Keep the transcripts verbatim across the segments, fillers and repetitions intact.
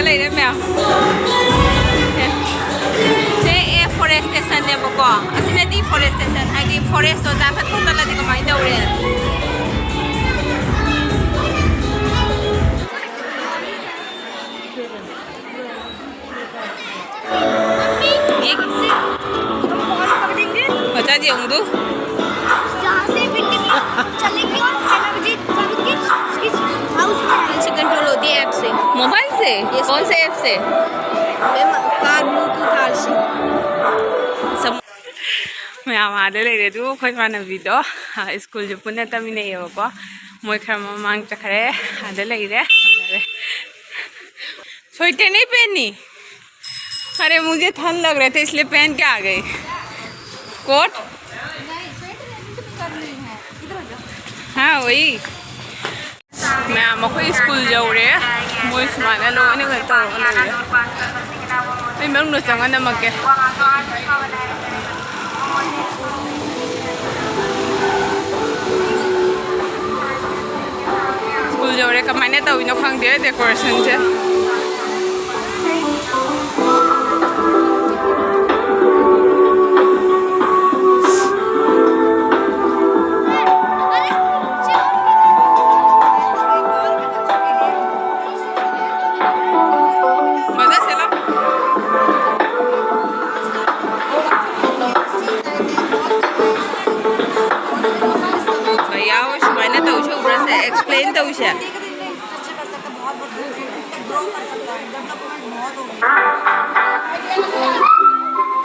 ꯂꯩꯔꯦ ꯃꯌꯥꯝ꯫ ꯁꯦ ꯑꯦꯐ ꯐꯣꯔꯦꯁꯇꯦꯁꯟꯅꯦꯕꯀꯣ꯫ ꯑꯁꯤꯅ ꯗꯤꯐꯣꯔꯦꯁꯇꯦꯁꯟ, ꯍꯥꯏꯗꯤ ꯐꯣꯔꯦꯁꯇꯣ ꯆꯥꯊꯠ ꯈꯣꯠꯇꯠꯂꯗꯤ ꯀꯃꯥꯏꯅ ꯇꯧꯔꯦ? ये कैसे? तुम कॉल पकड़ेंगे। बचा जी, हम दो। यहाँ से पिंडी में चलेंगे और एनर्जी जरूर के इस हाउस में आएंगे। कंट्रोल होती है ऐप से। मोबाइल से? Yes। कौन से ऐप से? मैं म-, कार ब्लूटूथ आर से। सब ꯃꯌꯥꯝ ꯑꯥꯗ ꯂꯩꯔꯦ꯫ ꯑꯗꯨ ꯑꯩꯈꯣꯏ ꯏꯃꯥꯟꯅꯕꯤꯗꯣ, ꯑ, ꯁ꯭ꯀꯨꯜꯁꯨ ꯄꯨꯟꯅ ꯇꯝꯃꯤꯟꯅꯩꯌꯦꯕꯀꯣ꯫ ꯃꯣꯏ ꯈꯔ ꯃꯃꯥꯡ ꯆꯠꯈ꯭ꯔꯦ, ꯑꯥꯗ ꯂꯩꯔꯦ꯫ ꯁꯣꯏꯇꯦꯅꯤ ꯄꯦꯟꯅꯤ꯫ अरे, मुझे ठंड लग रहे थे, इसलिए पहन के आ गई कोट। हाँ, वही। ꯃꯌꯥꯝ ꯑꯩꯈꯣꯏ ꯁ꯭ꯀꯨꯜ ꯌꯧꯔꯦ꯫ ꯃꯣꯏ ꯁꯨꯃꯥꯏꯅ ꯂꯣꯏꯅ ꯀꯩꯅꯣ ꯇꯧꯔꯒ ꯂꯩꯔꯦ꯫ ꯑꯩ ꯃꯅꯨꯡꯗ ꯆꯪꯉ ꯅꯝꯃꯛꯀꯦ꯫ ꯁ꯭ꯀꯨꯜ ꯌꯧꯔꯦ꯫ ꯀꯃꯥꯏꯅ ꯇꯧꯔꯤꯅꯣ ꯈꯪꯗꯦ ꯗꯦꯀꯣꯔꯦꯁꯟꯁꯦ꯫ ꯃꯖꯥ ꯁꯦꯂꯥ꯫ ꯌꯥꯎꯋꯦ ꯁꯨꯃꯥꯏꯅ ꯇꯧꯁꯦ, ꯎꯕ꯭ꯔꯥ ꯁꯦ? ꯑꯦꯛꯁꯄ꯭ꯂꯦꯟ ꯇꯧꯁꯦ꯫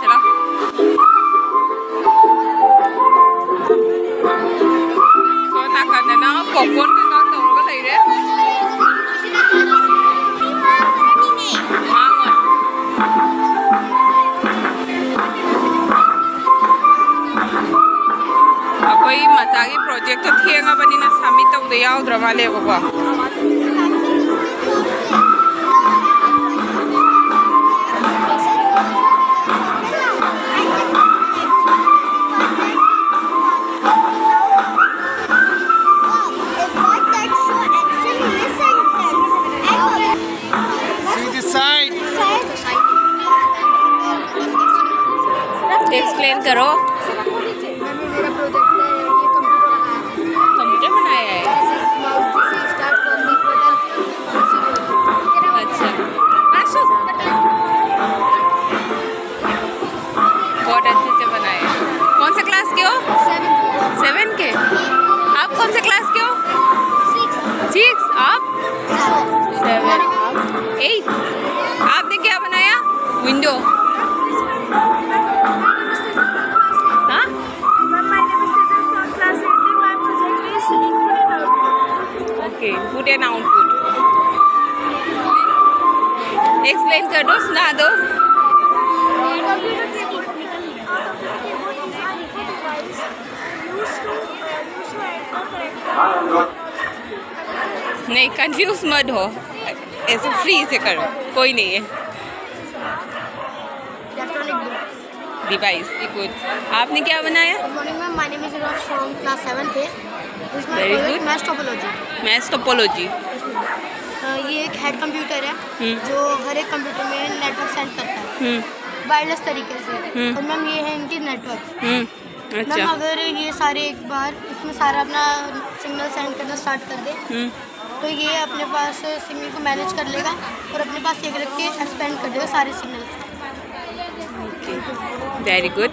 ꯆꯠꯂꯣ꯫ ꯁꯣꯝ ꯅꯥꯀꯟꯗꯅ ꯄꯣꯞꯀꯣꯔꯟ ꯀꯩꯀꯥ ꯇꯧꯔꯒ ꯂꯩꯔꯦ꯫ ꯃꯥꯡꯉꯣꯏ꯫ ꯑꯩꯈꯣꯏ ꯃꯆꯥꯒꯤ ꯄ꯭ꯔꯣꯖꯦꯛꯇꯣ ꯊꯦꯡꯉꯕꯅꯤꯅ ꯁꯕꯃꯤꯠ ꯇꯧꯗ ꯌꯥꯎꯗ꯭ꯔ ꯃꯥꯜꯂꯦꯕꯀꯣ꯫ करो। मैम, ये मेरा प्रोजेक्ट है, ये कंप्यूटर बनाया है। कंप्यूटर बनाया है? This is mouse, this is start from this button। अच्छा। बहुत अच्छे से बनाया है। कौन से क्लास के हो? सेवन। सेवन के? आप कौन से क्लास के हो? सिक्स। सिक्स। आप? सेवन। सेवन। आप? एट। आपने क्या बनाया? विंडो। हाँ? Okay, input and output. Explain कर दो, सुना दो। नहीं, कंफ्यूज मत हो, ऐसे फ्री से करो, कोई नहीं है। Device, good. आपने क्या बनाया? Good morning ma'am, my name is Rav from class seventh A। This is my Very project, good। Mass topology। Maths topology. ये एक हेड कंप्यूटर है जो हर एक कंप्यूटर में नेटवर्क सेंड करता है वायरलेस तरीके से। हम्म। और मैम, ये है इनकी नेटवर्क। हम्म। मैम, अच्छा। अगर ये सारे एक बार इसमें सारा अपना सिग्नल सेंड करना स्टार्ट कर दे, हम्म। तो ये अपने पास सिग्नल को मैनेज कर लेगा और अपने पास एक रख के एक्सपेंड कर देगा सारे सिग्नल। Very good.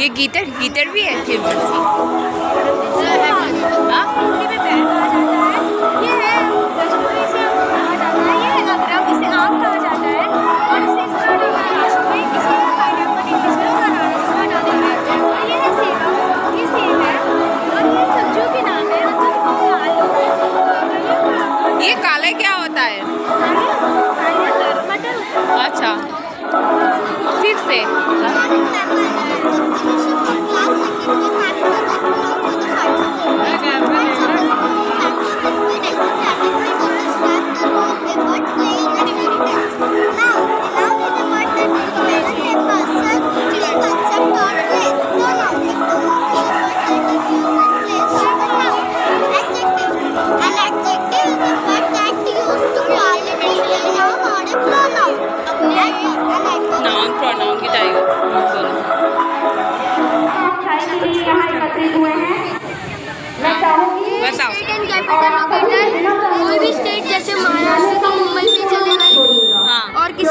ये गीटर, गीटर भी है थी। हाँ? ये है, कश्मीरी से कहा जाता है, ये है अगरम, इसे आम कहा जाता है और इसे इस तरह के महाराष्ट्र में, इसको पाइनएप्पल इंग्लिश में और अनानास में डाला जाता है। और ये है सेब, ये सेब है और ये सब्जियों के नाम है, मतलब आलू, ये काला क्या होता है? मटर, मटर होता है। अच्छा, फिर से।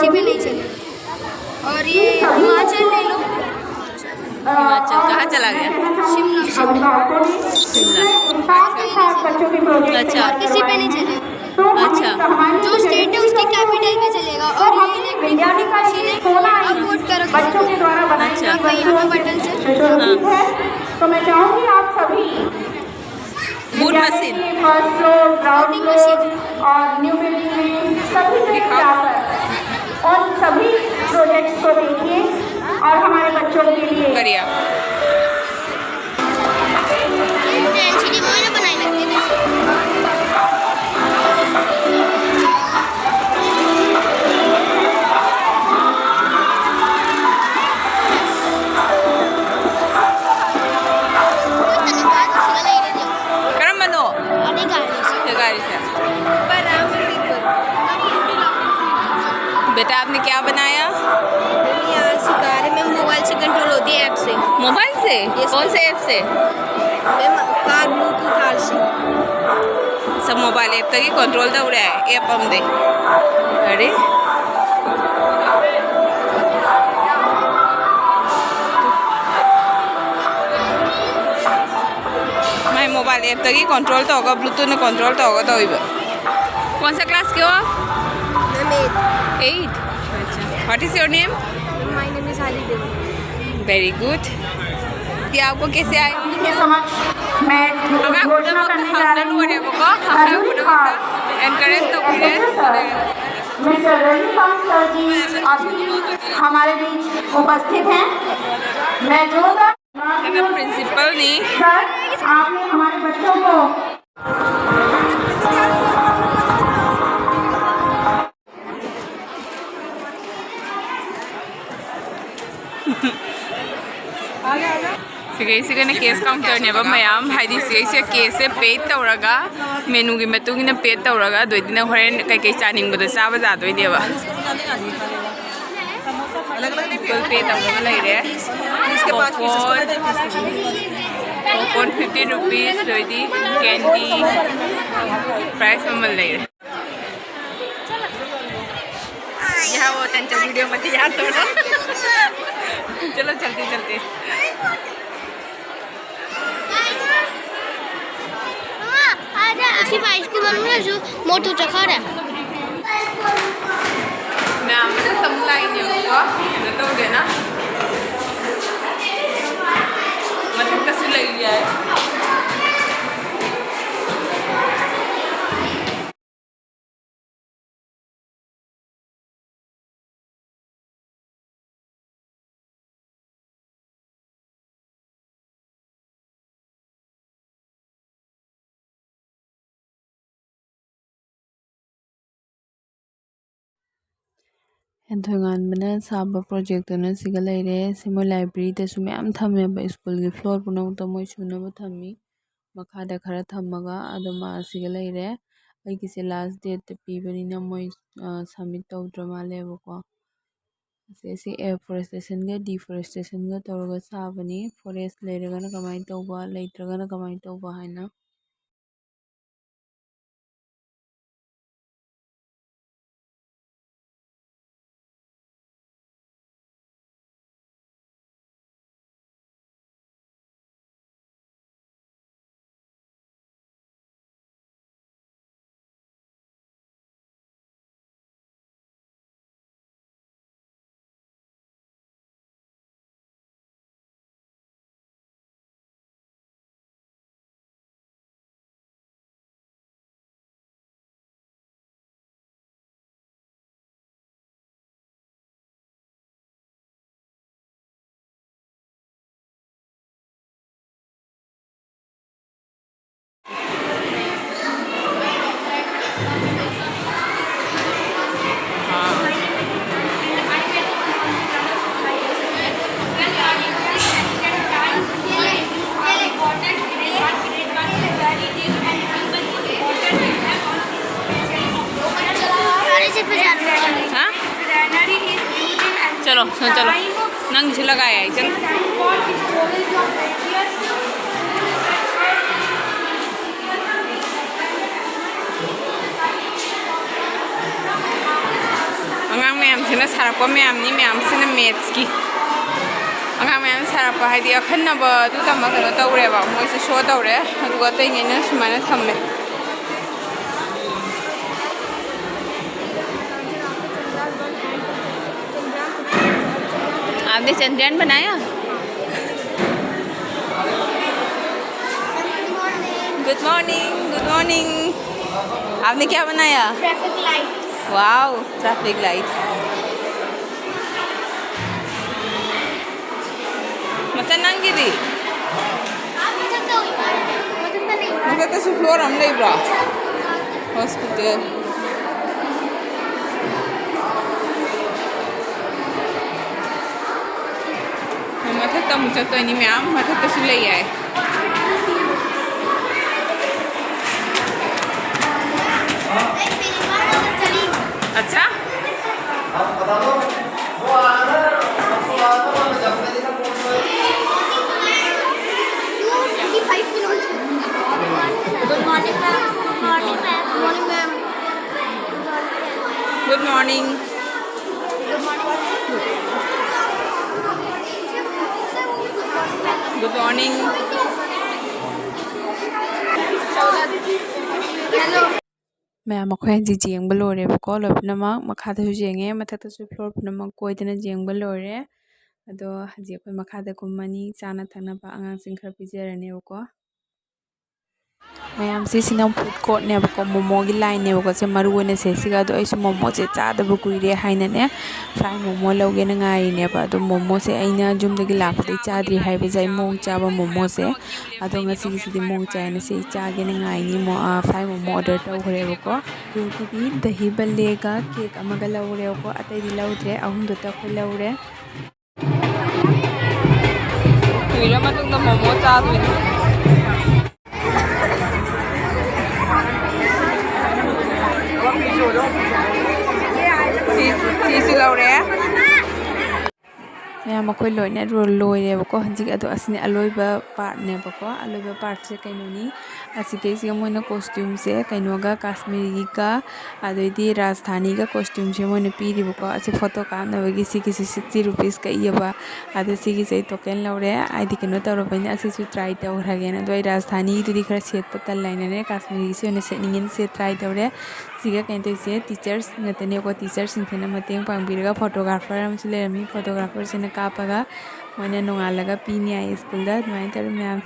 किसी पे नहीं चले। और ये हिमाचल ले लो। हिमाचल कहाँ चला गया? शिमला। शिमला। अच्छा। और किसी पे नहीं चले। अच्छा। जो स्टेट है उसकी कैपिटल पे चलेगा। और ये इलेक्ट्रिक वोटिंग मशीन है, आप वोट करोगे। अच्छा। यहाँ पे बटन से। हाँ। तो मैं चाहूंगी आप सभी vote machine. First floor, ground floor और न्यू बिल्डिंग में सभी से जाकर उन सभी प्रोजेक्ट्स को देखिए और हमारे बच्चों के लिए करिए। ꯀꯔꯝꯕꯅꯣ? ꯑꯗꯩ ꯒꯥꯔꯤꯁꯦ꯫ ꯁꯤ ꯒꯥꯔꯤꯁꯦ꯫ बेटा, आपने क्या बनाया? मैम, यहाँ सिखा रहे, मैम, मोबाइल से कंट्रोल होती है ऐप से। मोबाइल से? यस, कौन मैम। से ऐप से? मैम, कार ब्लूटूथ आर से। सब मोबाइल ऐप तक ही कंट्रोल था, उड़े ऐप हम दे। अरे। ꯃꯥꯏ ꯃꯣꯕꯥꯏꯜ ꯑꯦꯞꯇꯒꯤ ꯀꯣꯟꯇ꯭ꯔꯣꯜ ꯇꯧꯔꯒ, ꯕ꯭ꯂꯨꯇꯨꯠꯅ ꯀꯣꯟꯇ꯭ꯔꯣꯜ ꯇꯧꯔꯒ ꯇꯧꯔꯤꯕ꯫ कौन सा क्लास के हो आप? Ma'am, eight. एट। अच्छा। What is your name? My name is आदि देवी। Very good। ये आपको कैसे आया? के समक्ष मैं अगर आप लोग घोषणा करने जा रही हूँ। लोगों को, हम लोग को एनकरेज तो पूरे मिस्टर रजनीकांत सर जी अभी हमारे बीच उपस्थित हैं। मैं जोरदार प्रिंसिपल नहीं। सर, आपने हमारे बच्चों को ꯁꯤꯒꯩꯁꯤꯒꯅ ꯀꯦꯁ ꯀꯥꯎꯟꯇꯔꯅꯦꯕ ꯃꯌꯥꯝ, ꯍꯥꯏꯗꯤ ꯁꯤꯒꯩꯁꯦ ꯀꯦꯁꯁꯦ ꯄꯦ ꯇꯧꯔꯒ ꯃꯦꯅꯨꯒꯤ ꯃꯇꯨꯡ ꯏꯟꯅ ꯄꯦ ꯇꯧꯔꯒ ꯑꯗꯨꯏꯗꯨꯅ ꯍꯣꯔꯦꯟ ꯀꯩꯀꯩ ꯆꯥꯅꯤꯡꯕꯗꯣ ꯆꯥꯕ ꯌꯥꯗꯣꯏꯅꯦꯕ꯫ ꯒꯨꯒꯜ ꯄꯦ ꯇꯧꯅꯕ ꯂꯩꯔꯦ꯫ ꯄꯣꯞꯀꯣꯔꯟ, ꯄꯣꯞꯀꯣꯔꯟ ꯐꯤꯐꯇꯤ ꯔꯨꯄꯤꯁ, ꯑꯗꯩꯗꯤ ꯀꯦꯟꯗꯤ, ꯄ꯭ꯔꯥꯏꯁ ꯃꯃꯜ ꯂꯩꯔꯦ꯫ वो त्यांच्या व्हिडिओ मध्ये या थोडं. चलो, चलते चलते. ꯑꯁꯤ ꯄꯥꯏꯁꯀꯤ ꯃꯅꯨꯡꯗꯁꯨ ꯃꯣꯇꯣꯔ ꯆꯠꯈꯔꯦ꯫ ꯃꯌꯥꯝ ꯃꯊꯛꯇ ꯑꯃꯨꯛ ꯂꯥꯛꯏꯅꯦꯕꯀꯣ, ꯀꯩꯅꯣ ꯇꯧꯗꯦꯅ꯫ ꯃꯊꯛꯇꯁꯨ ꯂꯩꯔꯤ ꯍꯥꯏ꯫ ꯍꯦꯟꯊꯣꯏꯉꯥꯟꯕꯅ ꯁꯥꯕ ꯄ꯭ꯔꯣꯖꯦꯛꯇꯨꯅ ꯁꯤꯒ ꯂꯩꯔꯦ꯫ ꯁꯤ ꯃꯣꯏ ꯂꯥꯏꯕ꯭ꯔꯦꯔꯤꯗꯁꯨ ꯃꯌꯥꯝ ꯊꯝꯃꯦꯕ, ꯁ꯭ꯀꯨꯜꯒꯤ ꯐ꯭ꯂꯣꯔ ꯄꯨꯝꯅꯃꯛꯇ ꯃꯣꯏ ꯁꯨꯅꯕ ꯊꯝꯃꯤ꯫ ꯃꯈꯥꯗ ꯈꯔ ꯊꯝꯃꯒ ꯑꯗꯨꯝ ꯑꯁꯤꯒ ꯂꯩꯔꯦ꯫ ꯑꯩꯒꯤꯁꯦ ꯂꯥꯁ ꯗꯦꯠꯇ ꯄꯤꯕꯅꯤꯅ ꯃꯣꯏ, ꯑ, ꯁꯕꯃꯤꯠ ꯇꯧꯗ꯭ꯔ ꯃꯥꯜꯂꯦꯕꯀꯣ꯫ ꯑꯁꯤ, ꯑꯁꯤ ꯑꯦꯐꯣꯔꯦꯁꯇꯦꯁꯟꯒ ꯗꯤꯐꯣꯔꯦꯁꯇꯦꯁꯟꯒ ꯇꯧꯔꯒ ꯁꯥꯕꯅꯤ꯫ ꯐꯣꯔꯦꯁ ꯂꯩꯔꯒꯅ ꯀꯃꯥꯏꯅ ꯇꯧꯕ, ꯂꯩꯇ꯭ꯔꯒꯅ ꯀꯃꯥꯏꯅ ꯇꯧꯕ ꯍꯥꯏꯅ꯫ हाँ? चलो, सुन, चलो। नंग झिलक आया है, चलो। ꯑꯉꯥꯡ ꯃꯌꯥꯝ ꯁꯤꯅ ꯁꯥꯔꯛꯄ ꯃꯌꯥꯝꯅꯤ, ꯃꯌꯥꯝꯁꯤꯅ mathsꯀꯤ꯫ ꯑꯉꯥꯡ ꯃꯌꯥꯝ ꯁꯥꯔꯛꯄ ꯍꯥꯏꯗꯤ ꯑꯈꯟꯅꯕ ꯑꯗꯨ ꯇꯝꯕ ꯀꯩꯅꯣ ꯇꯧꯔꯦꯕ, ꯃꯣꯏꯁꯦ show ꯇꯧꯔꯦ, ꯑꯗꯨꯒ ꯑꯇꯩꯉꯩꯅ ꯁꯨꯃꯥꯏꯅ ꯊꯝꯃꯦ꯫ आपने चंद्रयान बनाया? Good morning, good morning. आपने क्या बनाया? Traffic light. Wow, traffic light. ꯃꯆꯟ ꯅꯪꯒꯤꯗꯤ? ꯃꯊꯛꯇꯁꯨ floor ꯑꯃ ꯂꯩꯕ꯭ꯔꯣ? Hospital. ꯃꯊꯛꯇ ꯑꯃꯨꯛ ꯆꯠꯇꯣꯏꯅꯤ ꯃꯌꯥꯝ, ꯃꯊꯛꯇꯁꯨ ꯂꯩ ꯍꯥꯏ꯫ अच्छा? Good morning, ma'am. Good morning, ma'am. Good morning, ma'am. Good morning. Good morning. ꯃꯌꯥꯝ, ꯑꯩꯈꯣꯏ ꯍꯧꯖꯤꯛ ꯌꯦꯡꯕ ꯂꯣꯏꯔꯦꯕꯀꯣ, ꯂꯣꯏ ꯄꯨꯝꯅꯃꯛ꯫ ꯃꯈꯥꯗꯁꯨ ꯌꯦꯡꯉꯦ, ꯃꯊꯛꯇꯁꯨ floor ꯄꯨꯝꯅꯃꯛ ꯀꯣꯏꯗꯅ ꯌꯦꯡꯕ ꯂꯣꯏꯔꯦ꯫ ꯑꯗꯣ ꯍꯧꯖꯤꯛ ꯑꯩꯈꯣꯏ ꯃꯈꯥꯗ ꯀꯨꯝꯃꯅꯤ, ꯆꯥꯅ ꯊꯛꯅꯕ ꯑꯉꯥꯡꯁꯤꯡ ꯈꯔ ꯄꯤꯖꯔꯅꯦꯕꯀꯣ꯫ ꯃꯌꯥꯝꯁꯤ ꯁꯤꯅ food courtꯅꯦꯕꯀꯣ, ꯃꯣꯃꯣꯒꯤ lineꯅꯦꯕꯀꯣ꯫ ꯁꯦ ꯃꯔꯨ ꯑꯣꯏꯅ ꯁꯦ ꯁꯤꯒ꯫ ꯑꯗꯣ ꯑꯩꯁꯨ ꯃꯣꯃꯣꯁꯦ ꯆꯥꯗꯕ ꯀꯨꯏꯔꯦ ꯍꯥꯏꯅꯅꯦ, fry ꯃꯣꯃꯣ ꯂꯧꯒꯦꯅ ꯉꯥꯏꯔꯤꯅꯦꯕ꯫ ꯑꯗꯣ ꯃꯣꯃꯣꯁꯦ ꯑꯩꯅ ꯌꯨꯝꯗꯒꯤ ꯂꯥꯛꯄꯗꯩ ꯆꯥꯗ꯭ꯔꯤ ꯍꯥꯏꯕꯁꯦ ꯑꯩ ꯃꯑꯣꯡ ꯆꯥꯕ ꯃꯣꯃꯣꯁꯦ꯫ ꯑꯗꯣ ꯉꯁꯤꯒꯤꯁꯤꯗꯤ ꯃꯑꯣꯡ ꯆꯥꯏꯅ ꯁꯤ ꯆꯥꯒꯦꯅ ꯉꯥꯏꯅꯤ꯫ ꯃꯣ-, ꯑ, fry ꯃꯣꯃꯣ order ꯇꯧꯈ꯭ꯔꯦꯕꯀꯣ꯫ ꯑꯗꯨꯒꯤꯗꯤ ꯗꯍꯤ ꯕꯜꯂꯦꯒ cake ꯑꯃꯒ ꯂꯧꯔꯦꯕꯀꯣ, ꯑꯇꯩꯗꯤ ꯂꯧꯗ꯭ꯔꯦ꯫ ꯑꯍꯨꯝꯗꯨꯇ ꯑꯩꯈꯣꯏ ꯂꯧꯔꯦ꯫ ꯀꯨꯏꯔ ꯃꯇꯨꯡꯗ ꯃꯣꯃꯣ ꯆꯥꯗꯣꯏꯅꯤ꯫ ꯁꯤ-, ꯁꯤꯁꯨ ꯂꯧꯔꯦ꯫ ꯃꯈꯣꯏ ꯂꯣꯏꯅ ꯂꯣꯏꯔꯦꯕꯀꯣ꯫ ꯍꯧꯖꯤꯛ ꯑꯗꯣ ꯑꯁꯤꯅꯤ ꯑꯂꯣꯏꯕ ꯄꯥꯔꯠꯅꯦꯕꯀꯣ꯫ ꯑꯂꯣꯏꯕ ꯄꯥꯔꯠꯁꯦ ꯀꯩꯅꯣꯅꯤ, ꯑꯁꯤꯗꯩꯁꯤꯒ ꯃꯣꯏꯅ ꯀꯣꯁꯇ꯭ꯌꯨꯝꯁꯦ ꯀꯩꯅꯣꯒ, ꯀꯥꯁꯃꯤꯔꯤꯒ, ꯑꯗꯩꯗꯤ ꯔꯥꯖꯊꯥꯅꯤꯒ ꯀꯣꯁꯇ꯭ꯌꯨꯝꯁꯦ ꯃꯣꯏꯅ ꯄꯤꯔꯤꯕꯀꯣ꯫ ꯑꯁꯤ ꯐꯣꯇꯣ ꯀꯥꯞꯅꯕꯒꯤ ꯁꯤꯒꯤꯁꯤ ꯁꯤꯛꯁꯇꯤ ꯔꯨꯄꯤꯁ ꯀꯛꯏꯑꯕ꯫ ꯑꯗꯣ ꯁꯤꯒꯤꯁꯦ ꯑꯩ ꯇꯣꯀꯦꯟ ꯂꯧꯔꯦ, ꯑꯩꯗꯤ ꯀꯩꯅꯣ ꯇꯧꯔꯕꯅꯤꯅ ꯑꯁꯤꯁꯨ ꯇ꯭ꯔꯥꯏ ꯇꯧꯈ꯭ꯔꯒꯦꯅ꯫ ꯑꯗꯣ ꯑꯩ ꯔꯥꯖꯊꯥꯅꯤꯗꯨꯗꯤ ꯈꯔ ꯁꯦꯠꯄ ꯇꯜꯂꯦꯅꯅꯦ, ꯀꯥꯁꯃꯤꯔꯤꯒꯤꯁꯦ ꯑꯣꯏꯅ ꯁꯦꯠꯅꯤꯡꯉꯦꯅ ꯁꯦꯠ ꯇ꯭ꯔꯥꯏ ꯇꯧꯔꯦ꯫ ꯁꯤꯒ ꯀꯩꯅꯣ ꯇꯧꯔꯤꯁꯦ ꯇꯤꯆꯔꯁ ꯉꯥꯛꯇꯅꯦꯀꯣ꯫ ꯇꯤꯆꯔꯁꯤꯡꯁꯤꯅ ꯃꯇꯦꯡ ꯄꯥꯡꯕꯤꯔꯒ ꯐꯣꯇꯣꯒ꯭ꯔꯥꯐꯔ ꯑꯃꯁꯨ ꯂꯩꯔꯝꯃꯤ꯫ ꯐꯣꯇꯣꯒ꯭ꯔꯥꯐꯔꯁꯤꯅ ꯀꯥꯞꯄꯒ ꯃꯣꯏꯅ ꯅꯣꯡꯉꯥꯜꯂꯒ ꯄꯤꯅꯤ ꯍꯥꯏ ꯁ꯭ꯀꯨꯜꯗ꯫ ꯑꯗꯨꯃꯥꯏꯅ ꯇꯧꯔꯦ ꯃꯌꯥꯝ꯫